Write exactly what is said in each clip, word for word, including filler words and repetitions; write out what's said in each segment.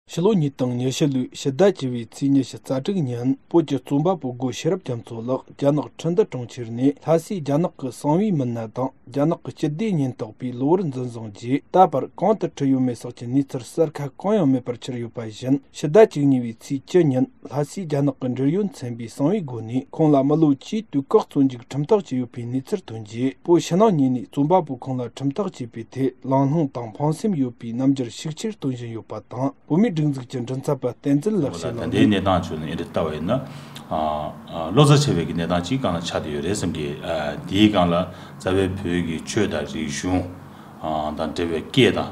ཕྱི་ལོ་ཉིས་སྟོང་ཉི་ཤུ་ལོའི་ཕྱི་ཟླ་བཅུ་བའི་ཚེས་ཉི་ཤུ་རྩ་དྲུག་ཉིན་བོད་ཀྱི་རྩོམ་པ་པོ་སྒོ་ཤེས་རབ་རྒྱ་མཚོ་ལགས་རྒྱ་ནག་ཁྲིན་ཏུ་གྲོང་ཁྱེར་ནས་ལྷ་སའི་རྒྱ་ནག་གི་གསང་བའི་མི་སྣ་དང་རྒྱ་ནག་གི་སྤྱི་བདེ་ཉེན་རྟོག་པས་གློ་བུར་འཛིན་བཟུང་རྗེས། ད་བར་གང་དུ་ཁྲིད་ཡོད་མེད་སོགས་ཀྱི་གནས་ཚུལ་གསལ་ཁ་གང་ཡང་མེད་པར་གྱུར་ཡོད་པ་བཞིན། ཕྱི་ཟླ་བཅུ་གཉིས་པའི་ཚེས་བཅུ་ཉིན་ལྷ་སའི་རྒྱ་ནག་གི་འབྲེལ་ཡོད་ཚན་པས་གསང་བའི་སྒོ་ནས་ཁོང་ལ་མི་ལོ་བཅུའི་དུས་བཀག་བཙོན་འཇུག་ཁྲིམས་ཐག་བཅད་ཡོད་པའི་གནས་ཚུལ་ཐོན་རྗེས། བོད་ཕྱི་ནང་གཉིས་ནས་རྩོམ་པ་པོ་ཁོང་ལ་ཁྲིམས་ཐག་བཅད་པའི་ཐད་ལངས་སྣང་དང་ཕངས་སེམས་ཡོད་པའི་རྣམ་འགྱུར་ཤུགས་ཆེར་སྟོན་བཞིན་ཡོད་པ་དང་། བོད་མིའི་སྒྲིག་འཛུགས་ཀྱི་མགྲིན་ཚབ་པ་བསྟན་འཛིན་ལེགས་བཤད་ལགས་ནས། ད་ལྟའི་གནས་སྟངས་བྱུང་ནས་འདི་ལྟ་བ་ཡིན་ན། ཨ་ཨ་ལོ་ཙཱ་ཆེ་བའི་གི་གནས་སྟངས་ཅིག་སྒང་ལ་ཆགས་བསྡད་ཡོད་རེད་བསམ་གི། ཨ་དེའི་སྒང་ལ་རྩ་བའི་བོད་ཀྱི་ཆོས་དང་རིག་གཞུང་ཨ་དང་འབྲེལ་བའི་སྐད་དང་།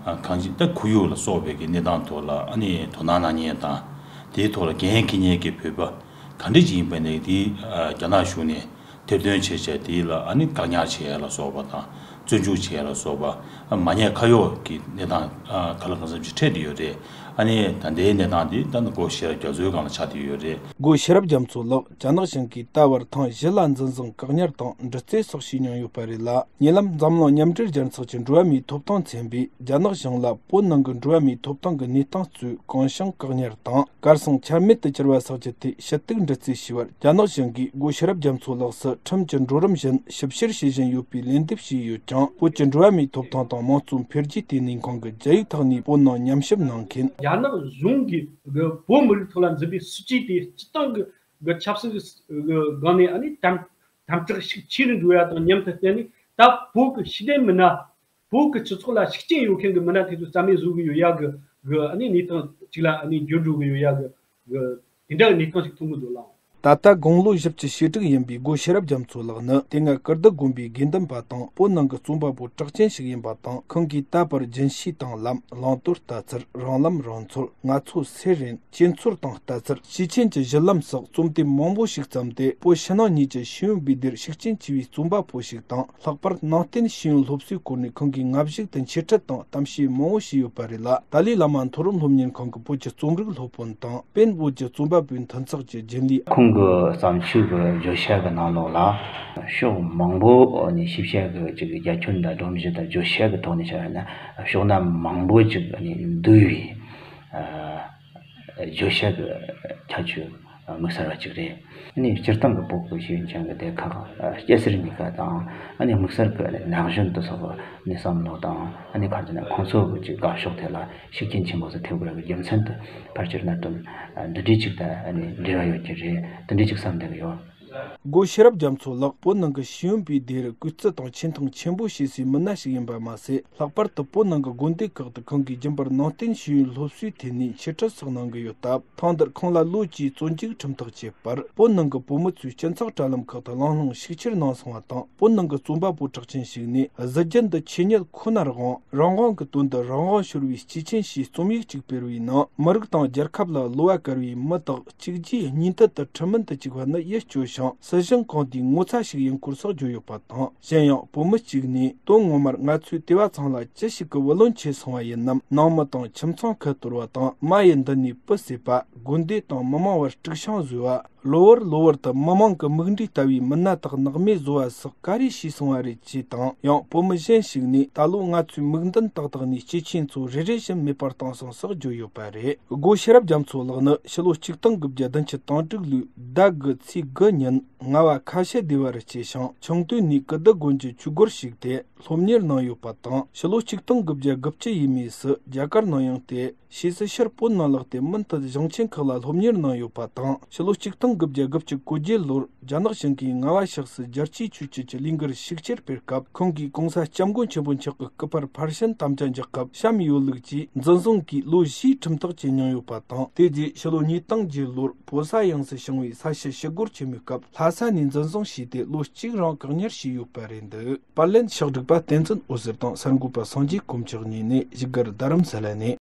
ཨ་གང་ཅི་ད་ཁོར་ཡུག་ལ་སོགས་པའི་གི་གནས་སྟངས་ཐོག་ལ་ཨ་ནི་དོ་སྣང་གནང་མཁན་དང་། དེའི་ཐོག་ལ་འགན་འཁྱེར་མཁན་གྱི་བོད་པ་ག་འདྲ་ཅིག་ཡིན་པ་ནས་དེ་ཨ་རྒྱ་ནག་གཞུང་ནས། ཐེར་འདོན་བྱས་བྱས་དེ་ལ་ཨ་ནི་བཀག་ཉར་བྱེད་ཡ་ལ་སོགས་པ་དང་། བཙོན་འཇུག་བྱེད་ཡ་ལ་སོགས་པ། ཨ་མ་ཉེས་ཁ་གཡོགས་ཀྱི་གནས་སྟངས་ཨ་ག་ལ་གང་འཚམ་ཞིག་འཕྲད་བསྡད་ཡོད་རེད། ཨ་ནི་ད་ལྟའི་གནས་སྟངས་འདི་ད་ནི་སྒོ་ཤེས་རབ་རྒྱ་མཚོའི་སྒང་ལ་ཆགས་བསྡད་ཡོད་རེད། སྒོ་ཤེས་རབ་རྒྱ་མཚོ་ལགས་རྒྱ་ནག་གཞུང་གིས་ད་བར་ཐེངས་བཞི་ལ་འཛིན་བཟུང་བཀག་ཉར་དང་འདྲི་རྩད་སོགས་བྱས་མྱོང་ཡོད་པ་རེད་ལ། ཉེ་ལམ་འཛམ་གླིང་མཉམ་འབྲེལ་རྒྱལ་ཚོགས་ཀྱི་འགྲོ་བ་མིའི་ཐོབ་ཐང་ཚན་པས་རྒྱ་ནག་གཞུང་ལ་བོད་ནང་གི་འགྲོ་བ་མིའི་ཐོབ་ཐང་གི་གནས་སྟངས་གཙོས་གང་བྱུང་བཀག་ཉར་དང་། གར་སོང་ཆ་མེད་དུ་གྱུར་བ་སོགས་ཀྱི་ཐད་ཞུ་གཏུག་འདྲི་རྩད་ཞུས་པར། རྒྱ་ནག་གཞུང་གིས་སྒོ་ཤེས་རབ་རྒྱ་མཚོ་ལགས་སུ་ཁྲིམས་ཀྱི་འགྲོ་རིམ་བཞིན་ཞིབ་བཤེར་བྱེད་བཞིན་ཡོད་པའི་ལན་འདེབས་བྱས་ཡོད་ཀྱང་། བོད་ཀྱི་འགྲོ་བ་མིའི་ཐོབ་ཐང་དང་དམངས་གཙོ་འཕེལ་རྒྱས་ལྟེ་གནས་ཁང་གི་རྒྱ་ཡིག་ཐོག་ནས་བོད་ནང་ཉམས་ཞིབ་གནང་མཁན། རྒྱ་ནག་གཞུང་གིས་བོད་མི་རིགས་ཐོག་ལ་འཛིན་པའི་སྲིད་ཇུས་དེ་སྤྱི་བཏང་གི་ཆབ་སྲིད་སྒང་ནས་ཨ་ནི་དམ་དམ་དྲག་ཤུགས་ཆེ་རུ་འགྲོ་ཡ་དང་མཉམ་དུ་བསྟན་ནས། ད་བོད་ཀྱི་ཤེས་ལྡན་མི་སྣ། བོད་ཀྱི་སྤྱི་ཚོགས་ལ་ཤུགས་རྐྱེན་ཡོད་མཁན་གྱི་མི་སྣ་དེ་ཚོ་རྩ་མེད་བཟོ་གི་ཡོད་ཡ་གི་གི་ཨ་ནི་གནས་སྟངས་གཅིག་ལ་ཨ་ནི་འགྱུར་འགྲོ་གི་ཡོད་ཡ་གི་གི་དེ་འདྲ་གི་གནས་སྟངས་ཤིག་མཐོང་གི་འདུག་ལགས། ད་ལྟ་དགུང་ལོ་བཞི་བཅུ་ཞེ་དྲུག་ཡིན་པའི་སྒོ་ཤེས་རབ་རྒྱ་མཚོ་ལགས་ནི་དེ་སྔ་ཀིརྟི་དགོན་པའི་དགེ་འདུན་པ་དང་བོད་ནང་གི་རྩོམ་པ་པོ་གྲགས་ཅན་ཞིག་ཡིན་པ་དང་། ཁོང་གིས་ད་བར་རྒྱུན་ཤེས་དང་ལམ། བླང་དོར་ལྟ་ཚུལ། རང་ལམ་རང་འཚོལ། ང་ཚོ་སེ་རན། དཀྱིལ་འཚོལ་དང་ལྟ་ཚུལ། སྐྱེས་ཆེན་གྱི་གཞི་ལམ་སོགས་རྩོམ་དེབ་མང་པོ་ཞིག་བརྩམས་ཏེ། བོད་ཕྱི་ནང་གཉིས་ཀྱི་ཤེས་ཡོན་པའི་སྡེར་ཤུགས་རྐྱེན་ཆེ་བའི་རྩོམ་པ་པོ་ཞིག་དང་། ལྷག་པར་ནང་བསྟན་ཤེས་ཡོན་སློབ་གསོའི་སྐོར་ནས་ཁོང་གིས་སྔ་གཞུག་ཏུ་འཆད་ཁྲིད་དང་གཏམ་བཤད་མང་བོ་བྱས་ཡོད་པ་རེད་ལ། ཏཱ་ལའི་བླ་མ་མཐོ་རིམ་སློབ་གཉེར་ཁང་གི་བོད་ཀྱི་རྩོམ་རིག་སློབ་དཔོན་དང་། པེན་བོད་ཀྱི་རྩོམ་པ་པོའི་མཐུན་ཚོགས་ཀྱི་རྒྱུན་ལས། ཁོང་གི་བརྩམས་ཆོས་ཀྱི་བརྗོད་བྱ་གི་ནང་ལོགས་ལ་ཕྱོགས་མང་པོ་ནས་ཤེས་བྱ་གི་ཅིག་རྒྱ་ཁྱོན་དང་སྒྲོམ་གཞི་དང་བརྗོད་བྱ་གི་ཐོག་ནས་བྱ་བ་ན་ཕྱོགས་སྣ་མང་པོ་ཅིག་འདུས་པའི། ཨ་བརྗོད་བྱ་གི་ཁྱད་ཆོས་དམིགས་བསལ་བ་ཅིག་རེད། ཨ་ནི་སྤྱིར་བཏང་གི་བོད་ཀྱི་ཤེས་ཡོན་ཅན་གྱི་སྡེ་ཁག་ཨ་སྐྱ་སེར་གཉིས་ཀ་དང་། ཨ་ནི་དམིགས་བསལ་གྱི་ན་གཞོན་དེ་ཚོ་གི་ཨ་ནི་བསམ་བློ་དང་། ཨ་ནི་ག་རེ་ཟེར་ན་ཁོང་ཚོ་གི་ཅིག་དགའ་ཕྱོགས་དེ་ལ་ཤུགས་རྐྱེན་ཆེན་པོ་ཞིག་ཐེབས་དགོས་རྒྱུ་མཚན་དུ་ཕལ་ཆེར་གནད་དོན་ཨ་འདི་འདྲའི་ཅིག་དང་ཨ་ནི་འབྲེལ་བ་ཡོད་ཀྱི་རེད། དེ་འདྲའི་ཅིག་བསམ་བསྡད་ཀྱི་ཡོད། སྒོ་ཤེས་རབ་རྒྱ་མཚོ་ལགས་བོད་ནང་གི་ཤེས་ཡོན་པའི་སྡེར་གུས་བརྩི་དང་ཆེ་མཐོང་ཆེན་པོ་བྱེད་སའི་མི་སྣ་ཞིག་ཡིན་པ་མ་ཟད། ལྷག་པར་དུ་བོད་ནང་གི་དགོན་སྡེ་ཁག་ཏུ་ཁོང་གིས་རྒྱུན་པར་ནང་བསྟན་ཤེས་ཡོན་སློབ་གསོའི་ཐད་ནས་འཆད་ཁྲིད་སོགས་གནང་གི་ཡོད་སྟབས། ཐེངས་འདིར་ཁོང་ལ་ལོ་བཅུའི་བཙོན་འཇུག་ཁྲིམས་ཐག་བཅད་པར། བོད་ནང་གི་བོད་མི་ཚོས་སྤྱི་ཚོགས་དྲ་ལམ་ཁག་ཏུ་གླེང་སློང་ཤུགས་ཆེར་གནང་སོང་བ་དང་། བོད་ནང་གི་རྩོམ་པ་པོ་གྲགས་ཅན་ཞིག་ནས་གཟི་རྒྱན་འདི་ཆོས་ཉིད་ཁོ་ནར་དབང་། རང་དབང་གི་དོན་དུ་རང་དབང་ཤོར་བའི་སྐྱེས་ཆེན་ཞེས་རྩོམ་ཡིག་ཅིག་སྤེལ་བའི་ནང་། མི་རིགས་དང་རྒྱལ་ཁབ་ལ་བསླུ་བ་བཀལ་བའི་མི་དག་གཅིག་རྗེས་གཉིས་མཐུད་དུ་ཁྲིམས་མིན་དུ་བཅུག་པ་ནི་ཡིད་སྐྱོ་ཞིང་། སྲིད་གཞུང་གང་དེའི་ངོ་ཚ་ཞིག་ཡིན་སྐོར་སོགས་བརྗོད་ཡོད་པ་དང་། གཞན་ཡང་བོད་མི་གཅིག་ནས། དོན་ངོ་མར་ང་ཚོས་དེ་བ་ཚང་ལ་ཅི་ཞིག་གི་བུ་ལོན་ཆད་སོང་བ་ཡིན་ནམ། ནང་མི་དང་ཁྱིམ་ཚང་ཁ་གཏོར་བ་དང་། མ་ཡི་མདུན་ནས་སྤུ་བསད་པ། དགོན་སྡེ་དང་མི་མང་བར་དཀྲུག་ཤིང་བཟོས་པ། གློ་བུར་གློ་བུར་དུ་མི་མང་གི་མིག་འབྲས་ལྟ་བུའི་མི་སྣ་དག་ནག་མེད་བཟོ་བ་སོགས་ག་རེ་བྱས་སོང་བ་རེད་ཅེས་དང་། ཡང་བོད་མི་གཞན་ཞིག་ནས། ད་ལོ་ང་ཚོའི་མིག་མདུན་ཏག་ཏག་ནས་སྐྱེས་ཆེན་ཚོ་རེ་རེ་བཞིན་མེད་པར་བཏང་སོང་སོགས་བརྗོད་ཡོད་པ་རེད། སྒོ་ཤེས་རབ་རྒྱ་མཚོ་ལགས་ནི་ཕྱི་ལོ་ཆིག་སྟོང་དགུ་བརྒྱ་བདུན་ཅུ་དོན་དྲུག་ལོའི་ཟླ་དགུ་ཚེས་དགུ་ཉིན་རྔ་བ་ཁ་ཤས་སྡེ་བར་སྐྱེས་ཤིང་། ཆུང་དུས་ནས་ཀིརྟི་དགོན་གྱི་ཆོས་སྒོར་ཞུགས་ཏེ་སློབ་གཉེར་གནང་ཡོད་པ་དང་། ཕྱི་ལོ་ཆིག་སྟོང་དགུ་བརྒྱ་དགུ་བཅུ་ཡས་མས་སུ་རྒྱ་གར་ནང་ཡོང་སྟེ། ཕྱིས་སུ་ཕྱིར་བོད་ནང་ལོག་སྟེ་མུ་མཐུད་གཞུང་ཆེན་ཁག་ལ་སློབ་གཉེར་གནང་ཡོད་པ་དང་། ཕྱི་ལོ་ཆིག་སྟོང་དགུ་བརྒྱ་དགུ་བཅུ་གོ་བརྒྱད་ལོར་རྒྱ་ནག་གཞུང་གིས་རྔ་བ་ཕྱོགས་སུ་རྒྱལ་སྤྱིའི་ཆོས་བརྒྱུད་ཀྱི་ལས་འགུལ་ཤུགས་ཆེར་སྤེལ་སྐབས། ཁོང་གིས་གོང་ས་སྐྱབས་མགོན་ཆེན་པོ་མཆོག་གི་སྐུ་པར་ཕར་ཕྱིན་དམ་བཅའ་འཇོག་སྐབས་བཤམས་ཡོད་ལུགས་ཀྱིས་འཛིན་བཟུང་གིས་ལོ་བཞིའི་ཁྲིམས་ཐག་བཅད་མྱོང་ཡོད་པ་དང་། དེ་རྗེས་ཕྱི་ལོ་ཉིས་སྟོང་བརྒྱད་ལོར་བོད་ས་ཡོངས་སུ་བྱང་བའི་ས་ཞུ་ཞི་རྒོལ་ཆེན་མོའི་སྐབས་ལྷ་ས་ནས་འཛིན་བཟུང་བྱས་ཏེ་ལོ་གཅིག་རིང་བཀག་ཉར་བྱས་ཡོད་པ་རེད་འདུག་པར་ལེན་ཕྱག་སྒྲིག་པ་བསྟན་འཛིན་འོད་ཟེར་དང་གསར་འགོད་པ་སངས་རྒྱས་དཀོན་མཆོག་གཉིས་ནས་བཞུགས་སྒར་རྡ་རམ་ས་ལ་ནས།